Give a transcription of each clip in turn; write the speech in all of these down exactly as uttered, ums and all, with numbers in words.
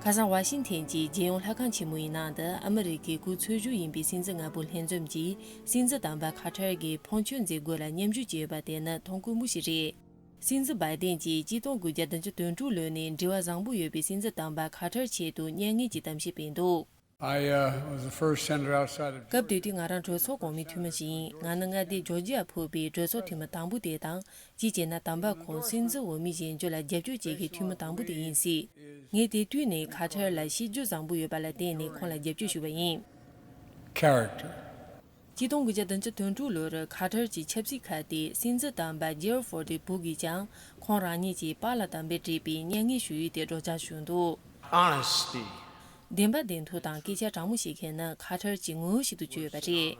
ཁ་སང་ཝ་ཤིང་ཐན་གྱི་རྒྱལ་ཡོངས་ལྷ་ཁང་ཆེན་མོ་ཡི་ནང་དུ་ཨ་མི་རི་ཀའི་སྐུ་འཚོ་བཞུགས་ཡིན་པའི་སྲིད་འཛིན་ལྔ་པོ་ལྷན་འཛོམས་ཀྱིས་སྲིད་འཛིན་དམ་པ་ཁ་ཐར་གྱི་ཕོན་ཆེན་མཛད་སྒོ་ལ་མཉམ་ཞུགས་བྱས་ཡོད་པ་དེ་ནི་མཐོང་ཁུལ་མུ་ཞིག་རེད། སྲིད་འཛིན་བྷའི་ཏན་གྱིས་གཅིག་སྟོང་དགུ་བརྒྱ་བདུན་ཅུ་དོན་དྲུག་ལོ་ནས་འབྲེལ་བ་བཟང་པོ་ཡོད་པའི་སྲིད་འཛིན་དམ་པ་ཁ་ཐར་ཆེད་དུ་མྱ་ངན་གྱི་གཏམ་བཤད་སྤེལ་འདུག I, uh, was the first senator outside of སྐབས་དེ་དུས་ང་རང་གྲོས་ཚོགས་གོང་མའི་འཐུས་མི་ཞིག་ཡིན། ང་ནི་མངའ་སྡེ་ཇོར་ཇི་ཡ་ཕུད་པའི་གྲོས་ཚོགས་འཐུས་མི་དང་པོ་དེ་དང་། གཅིག་བྱས་ན་དམ་པ་ཁོང་སྲིད་འཛིན་འོས་མི་བཞེངས་རྒྱུ་ལ་རྒྱབ་སྐྱོར་བྱེད་མཁན་འཐུས་མི་དང་པོ་དེ་ཡིན་སྲིད། ངས་དེ་དུས་ནས་ཁ་ཐར་ལ་གཤིས་རྒྱུད་བཟང་པོ་ཡོད་པ་ལ་བརྟེན་ནས་ཁོང་ལ་རྒྱབ་སྐྱོར་ཞུས་པ་ཡིན། Character. གཅིག་སྟོང་དགུ་བརྒྱ་བདུན་ཅུ་དོན་དྲུག་ལོར་ཁ་ཐར་གྱི་ཆབ་སྲིད་ཁག་དེ་སྲིད་འཛིན་དམ་པ་ཇེ་ར་ཧྥོར་ཌི་བྷུ་གིས་ཀྱང་ཁོང་རང་ཉིད་ཀྱིས་པཱ་ལགས་དམ་པས་བྲིས་པའི་མྱ་ངན་ཞུ་ཡིག་དེ་སྒྲོག་སྦྱང་ཞུས་འདུག Honesty. བདེན་པ་བདེན་ཐུག་དང་སྐད་ཆ་དྲང་མོ་བཤད་མཁན་ནི་ཁ་ཐར་གྱི་ངོ་བོ་ཞིག་ཏུ་གྱུར་ཡོད་པ་རེད།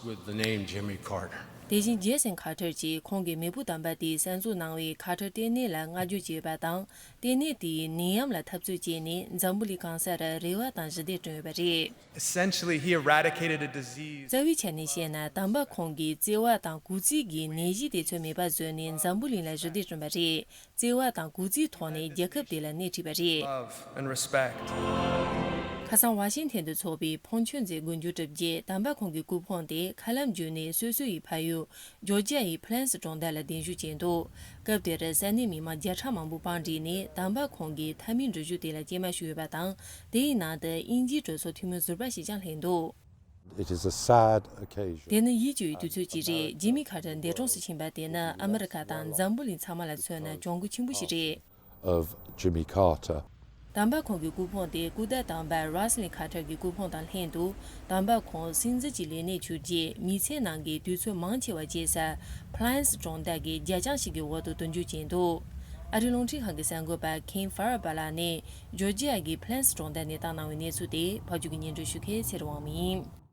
With the name Jimmy Carter. དེ་བཞིན་ཇེ་སན་ཁ་ཐར་གྱིས་ཁོང་གི་མེས་པོ་དམ་པ་དེས་གསར་འཛུགས་གནང་བའི་ཁ་ཐར་ལྟེ་གནས་ལ་བསྔགས་བརྗོད་བྱས་པ་དང་། ལྟེ་གནས་དེའི་ནད་ཡམས་ལ་འཐབ་རྩོད་བྱས་ནས་འཛམ་བུ་གླིང་གང་སར་རེ་བ་དང་ཞི་བདེ་བསྐྲུན་ཡོད་པ་རེད། Essentially, he eradicated a disease. རྩ་བའི་ཆ་ནས་བཤད་ན་དམ་པ་ཁོང་གིས་བཙོ་བ་དང་གུག་རྩི་གི་ནད་གཞི་དེ་ཚོ་མེད་པ་བཟོས་ནས་འཛམ་བུ་གླིང་ལ་ཞི་བདེ་བསྐྲུན་པ་རེད། བརྩེ་བ་དང་གུས་བརྩིའི་ཐོག་ནས་རྒྱལ་ཁབ་དེ་ལ་སྣེ་ཁྲིད་པ་རེད། Love and respect. ཁ་སང་ཝ་ཤིང་ཐན་དུ་འཚོགས་པའི་ཕོན་ཆོད་མཛད་སྒོ་མཇུག་གྲུབ་རྗེས་དམ་པ་ཁོང་གི་སྐུ་ཕུང་དེ་མཁའ་ལམ་བརྒྱུད་ནས་སོ་སོ་ཡི་ཕ་ཡུལ་ཇོར་ཇི་ཡའི་ཕ་ལན་སི་གྲོང་རྡལ་ལ་གདན་ཞུ་བྱས་འདུག་སྐབས་དེར་ས་གནས་མི་མང་བརྒྱ་ཕྲག་མང་པོ་བང་བསྒྲིགས་ནས་དམ་པ་ཁོང་གི་མཐའ་མའི་འགྲུལ་བཞུད་དེ་ལ་སྐྱེལ་མ་ཞུས་ཡོད་པ་དང་། དེའི་ནང་དུ་དབྱིན་ཇིའི་གྲོས་ཚོགས་འཐུས་མི་ཟུར་པ་ཞིག་ཀྱང་ལྷན་འདུག It is a sad occasion. དེ་ནི་ཡིད་སྐྱོ་བའི་དུས་ཚོད་ཅིག་རེད། ཇི་མི་ཁ་ཏར་འདས་གྲོངས་སུ་ཕྱིན་པ་དེ་ནི་ཨ་མི་རི་ཀ་དང་འཛམ་བུ་གླིང་ཚང་མ་ལ་མཚོན་ན་གྱོང་གུད་ཆེན་པོ་ཞིག་རེད། Of Jimmy Carter. དམ་པ་ཁོང་གི་སྐུ་ཕུང་དེ་སྐུ་ཟླ་དམ་པ་རོ་སི་ལིན་ཁ་ཏར་གྱི་སྐུ་ཕུང་དང་ལྷན་དུ། དམ་པ་ཁོང་སྲིད་འཛིན་གྱི་ལས་གནས་བསྐྱུར་རྗེས་མི་ཚེ་ནང་གི་དུས་ཚོད་མང་ཆེ་བ་སྐྱེལ་ས་ཕ་ལན་སི་གྲོང་རྡལ་གྱི་རྒྱ་ལྕང་ཞིག་གི་འོག་ཏུ་དུར་འཇུག་བྱས་འདུག་ཨ་རིའི་རླུང་འཕྲིན་ཁང་གི་གསར་འགོད་པ་ཁེན་ཧྥ་ར་བྷ་ལགས་ནས་ཇོར་ཇི་ཡ་གི་ཕ་ལན་སི་གྲོང་རྡལ་ནས་བཏང་གནང་བའི་གནས་ཚུལ་དེ་ཕབ་སྒྱུར་གྱིས་སྙན་སྒྲོན་ཞུ་མཁན་ཚེ་རིང་དབང་མོ་ཡིན།